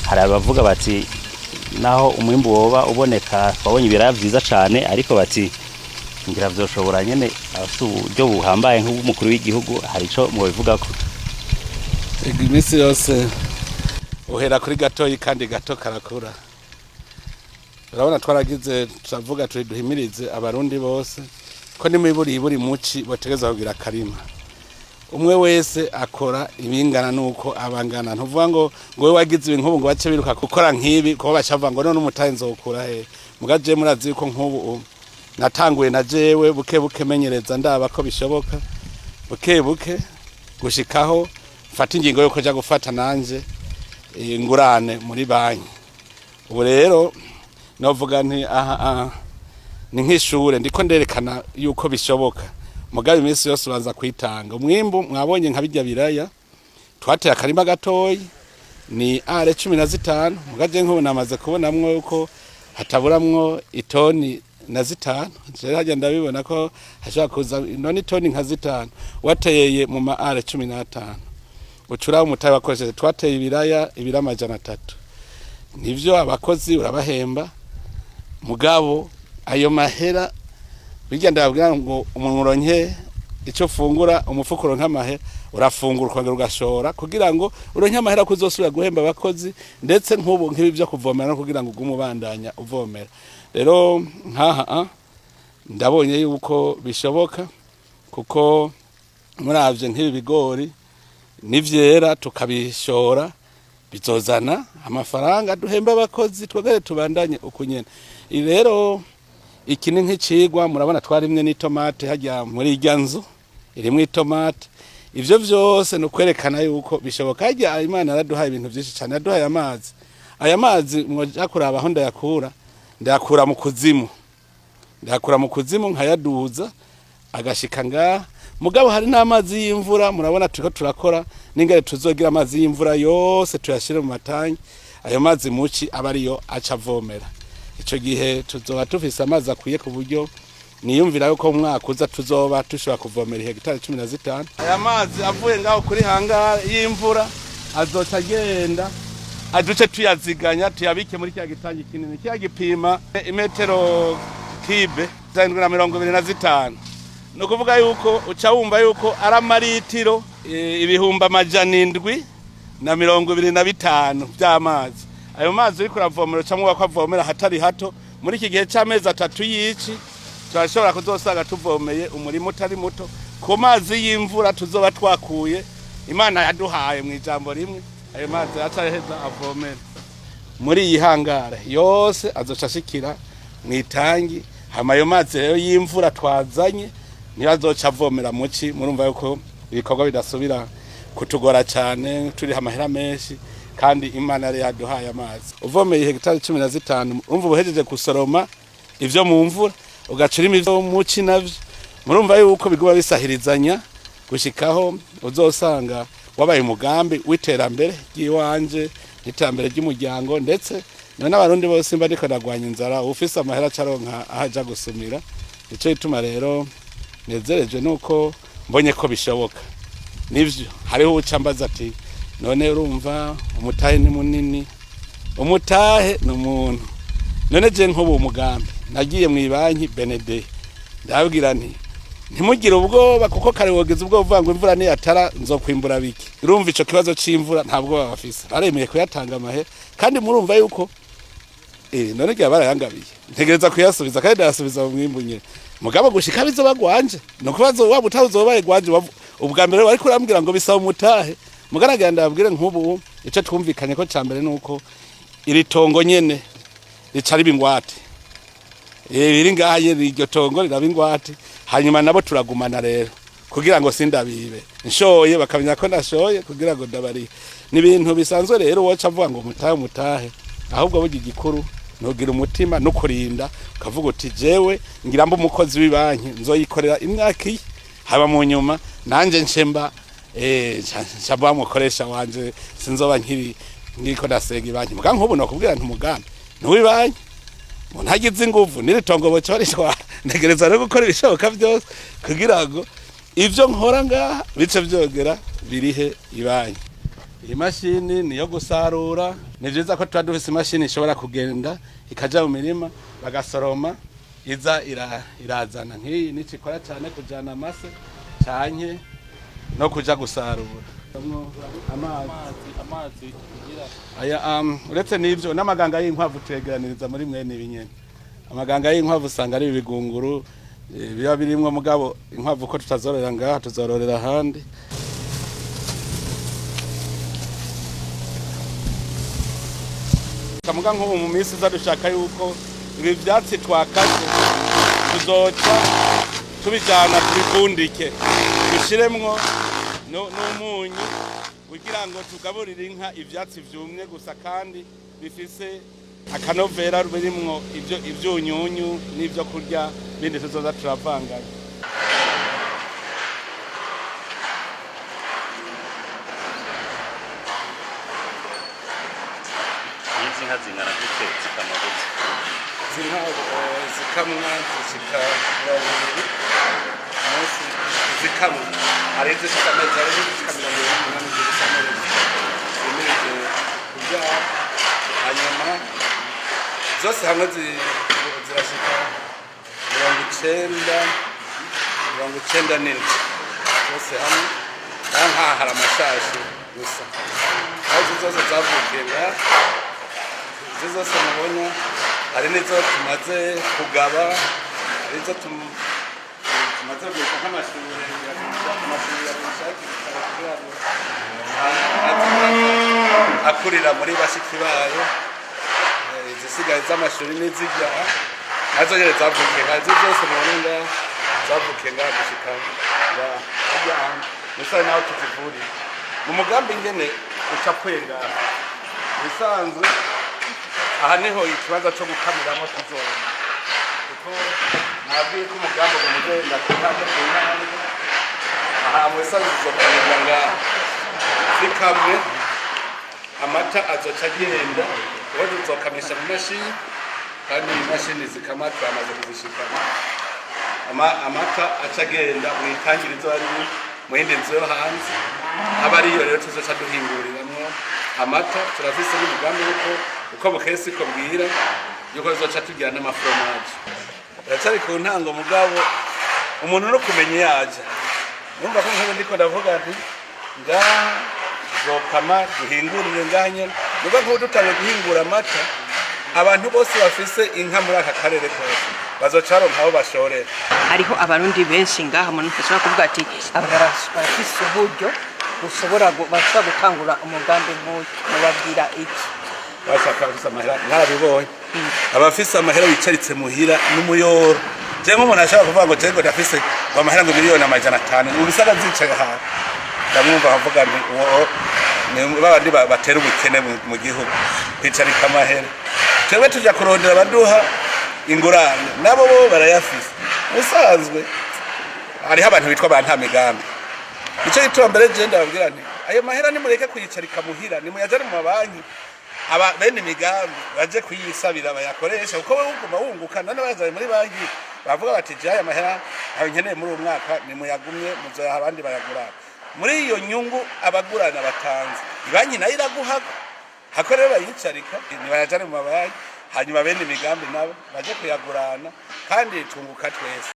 Hari abavuga bati naho umwimbu woba uboneka, twabonye ibiraya vyiza cane, ariko bati ngira vyoshobora nyene afite uburyo buhambaye nk'ubw'umukuru w'igihugu. Hari ico mwobivugako? Ego, iminsi yose uhera kuri gatoyi kandi gato karakura. Urabona twaragize, turavuga turi duhimirize Abarundi bose ko nimiburi buri muci botegeza kugira akarima. Umwe wese akora ibingana nuko abangana. Ntuvuga ngo we wagize ibi, nk'ubu ngo bace biruka gukora nk'ibi, kuko baca bavuga ngo none umutahe nzokura he? Muga je murazi yuko nk'ubu natanguye na jewe buke buke, menyereza, ndaba ko bishoboka buke buke, gushikaho mfata ingingo yo kuja gufata nanje ingurane muri banki. Ubu rero novuga nti aha aha ni nk'ishure, ndiko nderekana yuko bishoboka. Mugabe iminsi yose ubanza kwitanga. Umwimbu mwabonye nka bijya biraya, twateye akarima gatoyi, ni are 15. Mugaje nk'ubu namaze kubonamwo yuko hataburamwo itoni na 5. Jewe hajya ndabibona ko hashobora kuza none itoni nka 5 wateyeye mu ma are 15. Ucura umutahe wakoresheje. Twateye ibiraya ibiro 300. Nivyo, abakozi urabahemba, mugabo ayo mahera bijya ndababwira ngo umuntu uronke icyo ufungura, umufuko uronke amahera, urafungura ukongera ugashora kugira ngo uronke amahera ko uzosubira guhemba abakozi, ndetse nk'ubu nk'ibi byo kuvomera no kugira ngo ugume ubandanya uvomera. Rero nkaha ndabonye yuko bishoboka, kuko muravye nk'ibi bigori nivyera tukabishora bizozana amafaranga duhemba abakozi, twongere tubandanye uku nyene. Ibi rero iki ni nk'icigwa. Murabona twarimye n'itomate hajya muri irya nzu irimwo itomate. Ivyo vyose ni ukwerekana yuko bishoboka. Harya Imana yaraduhaye ibintu vyinshi cane, yaduhaye amazi. Aya mazi mwoja kuraba aho ndayakura, ndayakura mu kuzimu, ndayakura mu kuzimu nkayaduza agashika ngaha. Mugabo hari n'amazi y'imvura. Murabona turiko turakora n'ingene tuzogira amazi y'imvura yose tuyashire mu matangi. Ayo mazi muci aba ariyo aca avomera. Ico gihe tuzoba tufise amazi akwiye, ku buryo niyumvira yuko mu mwaka uza tuzoba tushobora kuvomera hegitari 15. Aya mazi avuye ngaho kuri hangare y'imvura azoca agenda, aduce tuyaziganya, tuyabike muri kya gitangi kinini kya gipima imetero kibe 725. Ni ukuvuga yuko uca wumva yuko ari amaritiro 725,000 by'amazi. Ayo mazi uriko uravomera, ucamwo ko avomera hatari hato. Muri iki gihe c'amezi 3 y'ici turashobora kuzosanga tuvomeye umurima utari muto ku mazi y'imvura tuzoba twakuye Imana yaduhaye. Mu ijambo rimwe, ayo mazi aca aheza avomera muri iyi hangare yose, azoca ashikira mu itangi. Hama ayo mazi rero y'imvura twazanye niyo azoca avomera muci. Murumva yuko ibikorwa bidasubira kutugora cyane, turiha amahera menshi kandi Imana yari yaduhaye amazi. Uvomeye hegitari 15, urumva ubuhejeje gusoroma ivyo mu mvura, ugaca urima ivyo muci navyo. Murumva yuko biguma bisahirizanya gushikaho uzosanga wabaye umugambi w'iterambere ry'iwanje n'iterambere ry'umuryango, ndetse none n'Abarundi bose. Mba ndiko ndagwanya inzara, ufise amahera acaronka aho aja gusumira. Nico gituma rero nezerejwe nuko mbonye ko bishoboka. Nivyo, hariho uca mbaza ati none urumva umutahe ni munini. Umutahe ni umuntu. None je nk'ubu umugambi nagiye mu ibanki BND, ndababwira nti ntimugire ubwoba, kuko kare wogeze ubwoba uvuga ngo imvura niyatara nzokwimbura biki. Urumva ico kibazo c'imvura ntabwo bafise, baremeye kuyatanga amahera. Kandi murumva yuko none gihe barayangabiye, ntegereza kuyasubiza kandi ndayasubiza mu mwimbu nyene. Mugabo gushika bizoba gwanje, no kubazo waba utazobaye gwanje. Ubwa mbere wariko urambwira ngo bisaba umutahe. Mugaragira ndababwire, nk'ubu ico twumvikanye ko ca mbere nuko iri tongo nyene rica riba ingwate. Biri ngaha nyene, iryo tongo riraba ingwate. Hanyuma nabo turagumana rero kugira ngo sindabibe, nshoye bakamenya ko nashoye kugira ngo ndabarihe. Ni ibintu bisanzwe rero. Woca avuga ngo mutahe, mutahe, ahubwo burya igikuru nugira umutima no kurinda, ukavuga uti jewe ngira mba umukozi w'ibanki, nzoyikorera imyaka iyi, haba mu nyuma nanje nshemba nshamba mukoresha wanje, sinzoba nkiri ngiko ndasenga ibanki. Muga nk'ubu nokubwira nti umugambi nuw'ibanki, umuntu agize inguvu n'iri tongo boca barishwara. Ntegereza rero gukora ibishoboka byose kugira ngo ivyo nkora ngaha bice vyogera birihe ibanki. Iyi mashini niyo gusarura. Ni vyiza ko tuba dufise imashini ishobora kugenda ikaja mu mirima bagasoroma, iza irazana nk'iyi nico ikora cane, kujana amase canke no kuja gusarura. Amazi aya, uretse n'ivyo, n'amaganga y'inkwavu tuyegeraniriza muri mwene ibi nyene. Amaganga y'inkwavu usanga ari ibigunguru, biba birimwo. Mugabo inkwavu ko tutazororera ngaha, tuzororera ahandi. Kamuga nk'ubu mu minsi iza dushaka yuko ibi vyatsi twakaze tuzoca tubijana tubifundike, dushiremwo n'umunyu kugira ngo tugaburire inka ivyatsi vyumye gusa kandi bifise akanovera, birimwo ivyo ivyunyunyu n'ivyo kurya bindi tuzoza turavanganya. Izi nka zingana gute, zikama gute? Izi nka zikamwa zishika 20 umunsi zikamwa. Hari izishika amezi, hari izishika 28 zibisa amezi zimirije kubyara. Hanyuma zose hamwe zirashika 90, 97 zose hamwe. Ngaha nkaha hari amashashi gusa, aho izi zose zavukiye ngaha. Izi zose mubona, hari n'izo tumaze kugaba, hari izo tumaze guhita nk'amashure. Amashure yagushakira kugira ngo akurira muri bashiki bayo. Izisigaye z'amashuri n'izijya nazo nyene zavukiye ngaha. Izi zose mubona ngaha zavukiye ngaha gushika ngaha harya hantu musabe naho tuzivurira mu mugambi ingene ucapuye ngaha. Bisanzwe aha niho ikibanza cyo gukamiramo tuzobona, kuko nabwiye ko umugambi ugenda ku ntambwe ku ntambwe. Aha mu bisanzwe tuzokamirwa ngaha, zikamwe amata azoca agenda, uwo tuzokamisha mu mashini, kandi imashini zikama twamaze kuzishikana. Amata aca agenda mu itangirizo ari mu yindi nzu yo hanze, aba ariyo rero tuzoca duhinguriramwo amata. Turafise n'umugambi wuko uko bukeye siko bwira yuko tuzoca tugira n'amaforomaje. Biracari ku ntango, mugabo umuntu no kumenya iyo aja. Numva ko nk'ubu ndiko ndavuga nti ngaha tuzokama duhingurire ngaha nyene. Nuko nk'ubu dutanguye guhingura amata, abantu bose bafise inka muri aka karere kose bazoca baronka aho bashorera. Hariho Abarundi benshi ngaha, umuntu ashobora kuvuga ati aba barafise uburyo bushobora bashobora gutangura umugambi nk'uyu, mubabwira iki? Bashaka abafise amahera mwarabibonye, abafise amahera bicaritse muhira n'umuyoro. Jewe nk'umuntu ashobora kuvuga ngo jewe ngo ndafise ngo amahera ngo 500,000,000 mu bisaga zicaye ahantu, ndamwumva avuga nti uwo ni babandi batera ubukene mu gihugu kwicarika amahera. Twebwe tuja kurondera abaduha ingurane, nabo bo barayafise. Musanzwe hariho abantu bitwa ba nta migambi. Nico gituma mbere je ndababwira nti ayo mahera nimureke kuyicarika muhira, nimuyajane mu mabanki, aba bene imigambi baje kuyisabira bayakoresha, kuko wewe uguma wunguka. None bazaye muri banki bavuga bati je aya mahera ntayo nkeneye muri uwo mwaka, nimuyagumye muzoyaha abandi bayagurana. Muri iyo nyungu abagurana batanze, ibanki nayo iraguhako. Hako rero bayicarika, nibayajane mu mabanki, hanyuma bene imigambi nabo baje kuyagurana, kandi tunguka twese.